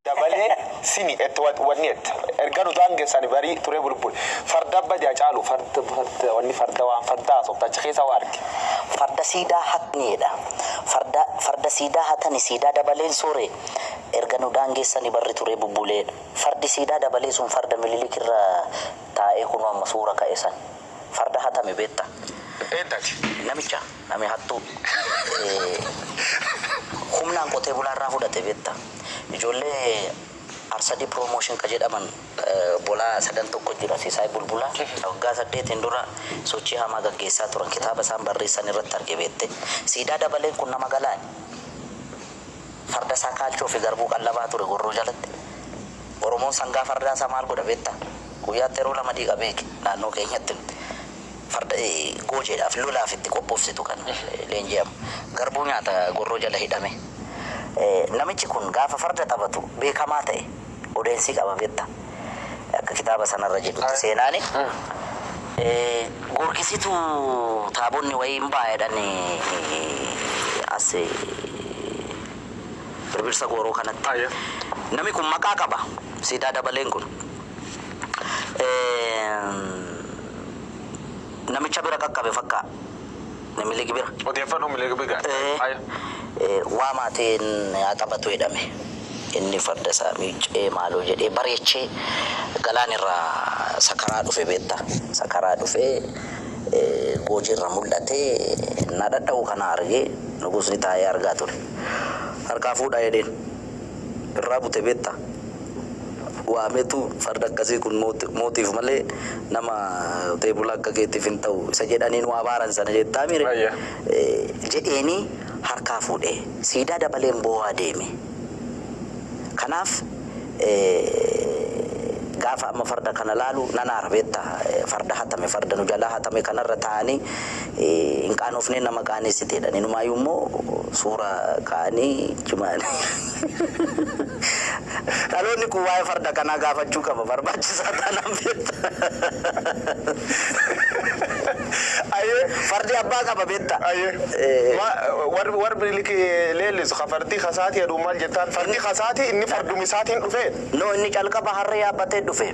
Dabalee simi ette wanni ette erga nu daangessani barii turee bulbule farda badi Hacaalu farda farda wanni farda waan farda haasofta achi keessa waa arge. Farda siidaa hatniidha. Farda farda siidaa hatani siidaa dabaleen soore erga nu daangessani barri turee bubbuleedha. Fardi siidaa dabalee sun farda Mililik irra taa'ee kunoo amma suura ka'e san. Farda hatame beetta. Eentati? Namicha nami hattuu humnaan qotee bulaa irraa fudhate beetta. Ijoollee Arsadii Promotion ka jedhaman obbolaa sadan tokko jira Sisaay Bulbulaa waggaa saddeetiin dura sochii hamaa gaggeessaa turan kitaaba isaan barreessan irratti arge beette. Siidaa Dabaleen kun nama galaani. Farda isaa kaalchoo fi garbuu qallabaa ture gorroo jalatti. Oromoon sangaa fardaa isaa maal godha beektaa? Guyyaatti yeroo lama dhiqa beeki naannoo keenyatti nuti. Farda goojeedhaaf lolaaf itti qophoofsitu kan leenji'amu. Garbuu nyaata gorroo jala hidhame. Namichi kun gaafa farda taphatu beekamaa ta'e odeensii qaba beektaa? Akka kitaaba sanarra jedhutti seenaani. Goorgisitu taabonni wayii hin ba'a jedhani as Birbirsa Gooroo kanatti. Nami kun maqaa qaba. Siidaa Dabaleen kun. Namicha bira qaqqabe fakkaa. Minilik bira. Odeeffannoo Minilik bira. Waa maatiin haa taphatu jedhame. Inni farda isaa miiccee maaloo jedhee bareechee galaan irraa sakaraa dhufe beekta. Sakaraa dhufee goojii irra mul'atee na dhadha'u kana argee nugusni taa'ee argaa ture. Harkaa fuudhaa jedheen. Irraa bute beekta. Waametu farda akkasii kun mootiif malee nama qotee bulaa akka keetiif hin ta'u isa jedhanii nu abaaran sana jettaa mire jedheenii harkaa fuudhee siidaa dabaleen boo'aa deeme. Kanaaf gaafa amma farda kana laalu nan aara beektaa farda hatame farda nu jalaa hatame kanarra taa'anii hin qaanofnee nama qaanessite jedhan inumaayyuu immoo suura kaa'anii jimaan dhaloonni kun waa'ee farda kanaa gaafachuu qaba barbaachisaa taanaan beektaa. Fardi abbaa qaba beektaa. Warri Minilik leellisu ka fardi kasaati jedhu maal jettaan fardi kasaati inni farduma isaatiin dhufee. No inni calqaba harree yaabbatee dhufe.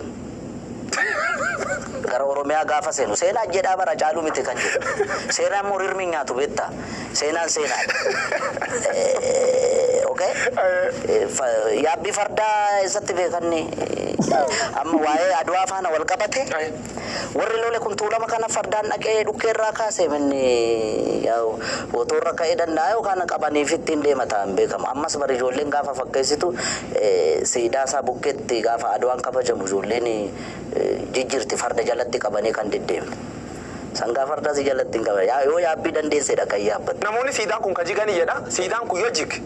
Gara Oromiyaa gaafa seenu seenaa jedhaa bara caaluu miti kan jedhu. Seenaa immoo rirmi hin nyaatu beektaa. Seenaan seenaadha. Okay? Yaabbii fardaa eessatti beekanni amma waa'ee Adwaa faana wal qabate warri lole kun Tuulama kana fardaan dhaqee dhukkee irraa kaase inni motorra ka'ee danda'a yookaan qabaniif ittiin deema ta'an beekamu. Ammas bari ijoolleen gaafa fakkeessitu siidaa isaa bukkeetti gaafa Adwaan kabajamu ijoolleen jijjiirti farda jalatti qabanii kan deddeemtu. Sangaa fardaa si jalatti hin qaban. Yoo yaabbii dandeessedha kan yaabbattu. Namoonni siidaan kun ka jigani jedha. Siidaan kun yoo jige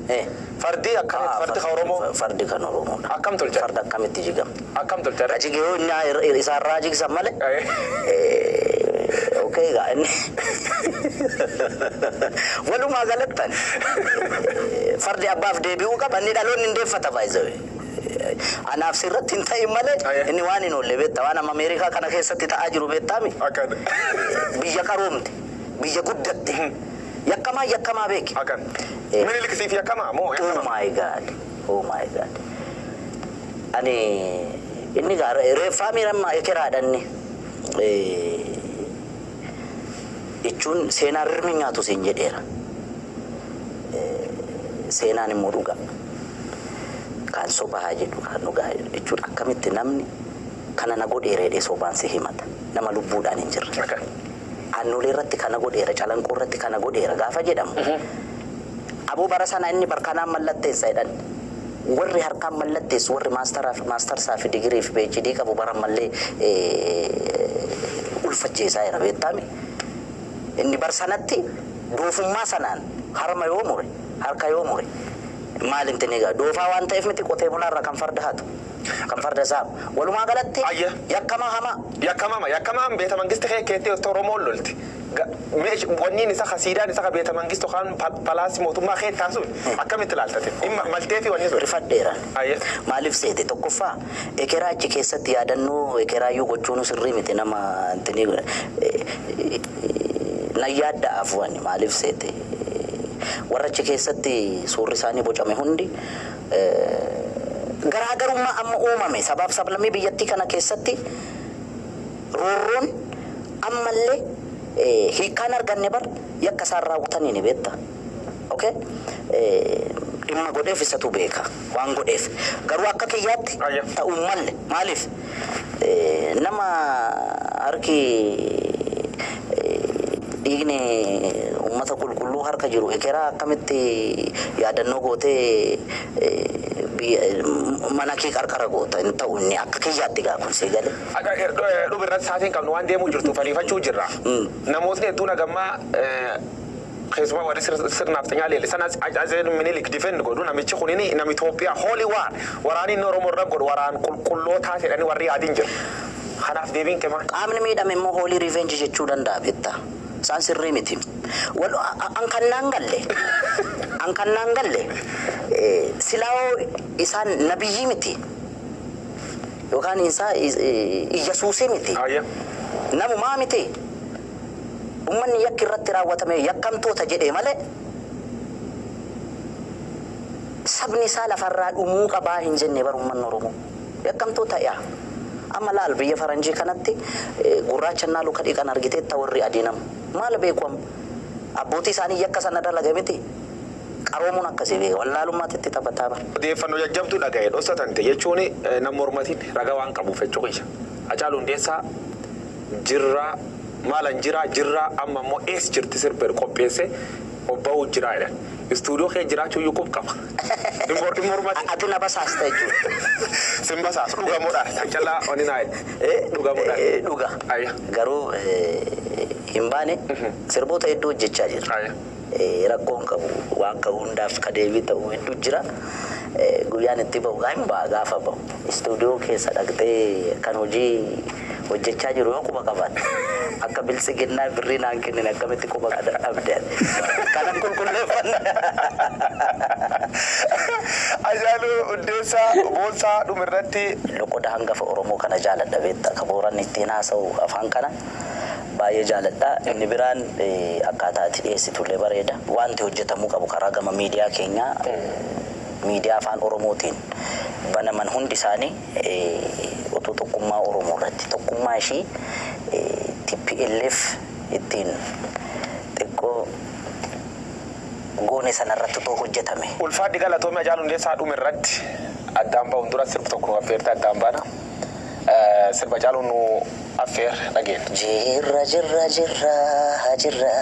fardi akkamitti fardi ka Oromoo? Fardi kan Oromoodha. Akkam tolchan? Farda akkamitti jigama? Akkam tolchan? Ka jige yoo inni isaarraa jigsan malee. Okay egaa inni walumaa galattan fardi abbaaf deebi'uu qaba inni dhaloonni hin deeffata by the way. Anaaf sirratti hin ta'in malee inni waan hin oolle beekta waan amma Ameerikaa kana keessatti ta'aa jiru beektaami. Akkan. Biyya qaroomte biyya guddatte yakkamaa yakkamaa beeki. Akkan. Minilik siif yakkamaa moo Oh yakkamaa? my God. Oh my God. Ani inni gaa reeffaa miiramma ekeraadha inni. Jechuun seenaan rirmi nyaatu siin jedheera. Seenaan immoo dhugaa. Kaan soba haa jedhu kaan dhugaa haa jedhu jechuun akkamitti namni kana na godheera jedhee sobaan si himata. Nama lubbuudhaan hin jirre. Aannolee irratti kana godheera, Calanqoo irratti kana godheera gaafa jedhamu. Aboo bara sana inni bar kanaan mallatteessa jedhan. Warri harkaan mallatteessu warri maastarsaa fi digirii fi PhD qabu bara ammallee ulfacheessaa jira beektaami. Inni bar sanatti doofummaa sanaan harma yoo mure harka yoo mure maal inti ni gaa doofaa waan ta'eef miti qotee bulaarra kan farda hatu kan farda saamu walumaa galatti yakkamaa hamaa. Yakkamama yakkamaan beeta mangisti kee keettee otoo Oromoon lolti. Wanniin isa ka siidaan isa ka beeta mangisti yookaan palaasii mootummaa kee taasuun akkamitti ilaaltate? Dhimma maltee fi wanni sun. Rifadheera. Maaliif seete tokkoffaa ekeraa achi keessatti yaadannoo ekeraayyuu gochuun sirrii miti nama intini nan yaadda afuwani maaliif seete Warra achi keessatti suurri isaanii bocame hundi garaagarummaa amma uumame sabaaf sablammii biyyattii kana keessatti roorroon ammallee hiikkaan arganne bar yakka isaan raawwatanii ni beekta. Okay? Dhimma godheef isatu beeka waan godheef. Garuu akka kiyyaatti ta'uu malle. Maaliif? Nama harki dhiigni uummata qulqulluu harka jiru ekeraa akkamitti yaadannoo gootee mana kee qarqara goota? Hin ta'u inni akka kiyyaatti gaa kun sii galee. Dhubi irratti sa'aatiin qabnu waan deemuu jirtu fariifachuu jirra. Namootni hedduun hagammaa, keessumaa warri sirnaaf xinyaa leellisan, Atsee Minilik defend godhu. Namichi kunini nama Itoophiyaa holy war, waraanni inni Oromoo irra godhu waraan qulqullootaa jedhanii warri yaadiin jiru. Kanaaf deebiin kee maal? Qaamni miidhame immoo holy revenge jechuu danda'a beektaa. Isaan sirrii miti. An kan naan galle silaa'oo isaan nabiyyii miti. Yookaan isaa Iyyasuusii miti. Namumaa miti. Uummanni yakki irratti raawwatame yakkamtoota jedhee malee sabni isaa lafarraa dhumuu qabaa hin jenne bar uummanni Oromoo. Yakkamtoota yaa. Amma laal, biyya faranjii kanatti gurraacha naa luka dhiqan argiteetta. Warri adii nama. Maal beeku amma? Abbootii isaanii yakka sana dalaga miti. Qaroomuun akkasii beeka. Wallaalummaatti itti taphataa bara. Odeeffannoo jajjabduu dhaga'e dhoksatante jechuun nama mormatiin ragaa waan qabuuf jechuu kiyya. Hacaaluu Hundeessaa jirraa maalan jiraa jirraa, amma immoo ees jirti sirba qopheesse obba'uu jiraa jedhan. Istuudiyoo kee jiraachuu iyyuu qub qaba. Hin mormatin. Ati na basaasta jechuudha. Sin basaas, dhugamuudha. Kan callaa oni naa dhugamuudha. Dhuga. Garuu hin baane, sirboota hedduu hojjechaa jira. Rakkoon qabu, waan qabu hundaaf ka deebii ta'u hedduu jira. Guyyaan itti bahu gaa hin ba'a gaafa bahu. Istuudiyoo keessa dhaqxee kan hojii hojjechaa jiru yoo quba qabaatte, akka biltsiginnaa birrii naan kennine akkamitti quba dhabde? Kanan qulqulleeffanna. Hacaaluu Hundeessaa Boonsaa, dhumirratti Loqoda hangafa Oromoo kana jaaladha beektaa, ka Booranni ittiin haasa'u afaan kana baay'ee jaaladha. Inni biraan akkaataa itti dhiyeessitullee bareeda. Wanti hojjetamuu qabu karaa gama miidiyaa keenyaa, miidiyaa afaan Oromootiin banaman hundi isaanii utuu tokkummaa Oromoo irratti, tokkummaa ishii TPLF ittiin xiqqoo goone sanarratti utuu hojjetame. Ulfaadhi, galatoomii. Hacaaluu Hundeessaa, dhumirratti addaan ba'uun dura sirba tokko nu affeerte addaan baana. Sirba Hacaaluu nu affeer dhageenya. Jirra, jirra, jirra, jirra,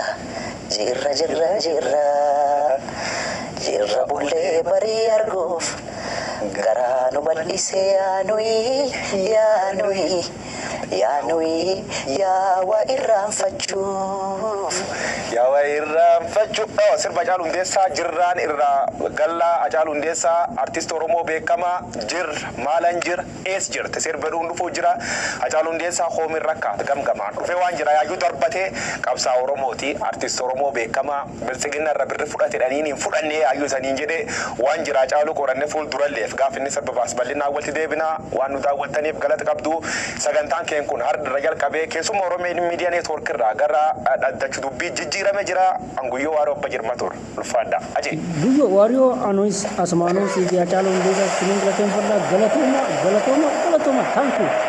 jirra, jirra, jirra, jirra, bullee barii arguuf garaa nu bal'isee, yaanuyi yaanuyi yaanuyi yaa waa irraanfachuuf. Yaa waa irraanfachuu. Sirba Hacaaluu Hundeessaa jirraan irraa gallaa. Hacaaluu Hundeessaa, artist Oromoo beekamaa, jir maalan jir ees jirte sirba dhuun dhufuu jira. Hacaaluu Hundeessaa hoomin rakkaat gamgamaan dhufee waan jira yaayyuu darbatee. Qabsaa Oromooti, artist Oromoo beekamaa biltsiginna irra birri fudhate dhaniin hin fudhannee yaayyuu isaniin jedhee waan jira. Hacaaluu qorannee fuulduralleef gaaf inni sirba baas bal'inaan walitti deebinaa. Waan nu daawwattaniif galata qabdu. Sagantaan keen kun har'a irra jalqabee keessuma Oromoo Miidiyaa Neetwoork irraa gara dhaddachu dubbii jijjiirame jira. Anguyyoo Waaroo Abba Jirma ture, ulfaadha ajee. Guyyoo Waariyoo, anuis asumaanuu siifi Hacaaluu Hundeessaa isiniin galateeffadha. Galatooma, galatooma, galatooma. Thank you.